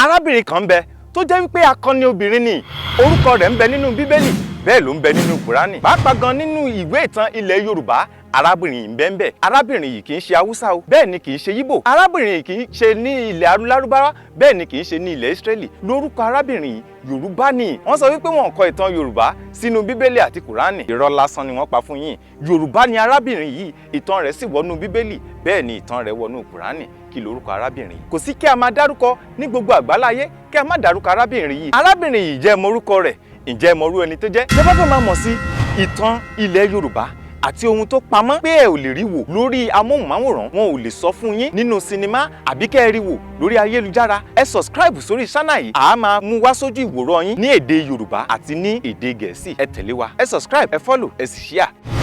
Arábìnrin kan ń bẹ tó jẹ́ wípé akọni obìnrin ni. Orúkọ rẹ̀ ń bẹ nínú Bíbélì, bẹ́ẹ̀ ló ń bẹ nínú Kùránì, pàápàá gan nínú ìwé ìtàn ilẹ̀ Yorùbá. Arábìnrin yìí ń bẹ ń bẹ. Arábìnrin yìí kì í ṣe Haúsá o, bẹ́ẹ̀ ni kì í ṣe Yíbò. Arábìnrin yìí kì í ṣe ní ilẹ̀ Lárúbáwá, bẹ́ẹ̀ ni kì í ṣe ní ilẹ̀ Ísírẹ́lì. Lórúkọ arábìnrin yìí, Yorùbá ni. Wọ́n sọ wípé wọ́n kọ ìtàn Yorùbá sínú Bíbélì àti Kùránì. Irọ́ lásán ni wọ́n pa fún yín. Yorùbá ni arábìnrin yìí. Ìtàn rẹ̀ sì wọnú Bíbélì, bẹ́ẹ̀ ni ìtàn rẹ̀ wọnú Kùránì. Kí lorúkọ arábìnrin yìí? Kò sí kí a máa dárúkọ ní gbogbo àgbáláyé kí a má dárúkọ arábìnrin yìí. Arábìnrin yìí jẹ́ mọrúkọ rẹ̀. Ǹjẹ́ mọrú ẹni tó jẹ́? Tẹ́ bá fẹ́ máa mọ̀ sí ìtàn ilẹ̀ Yorùbá àti ohun tó pamọ́ pé ẹ ò lè rí wò lórí amóhùnmáwòrán, wọn ò lè sọ fún yín nínú sinimá, àbí kẹ́ ẹ rí wò lórí ayélujára, ẹ subscribe sórí channel yìí. Àá máa mú wá sójú ìwòran yín ní èdè Yorùbá àti ní èdè Gẹ̀ẹ́sì. Ẹ tẹ̀lé wa, ẹ subscribe, ẹ follow, ẹ sì share.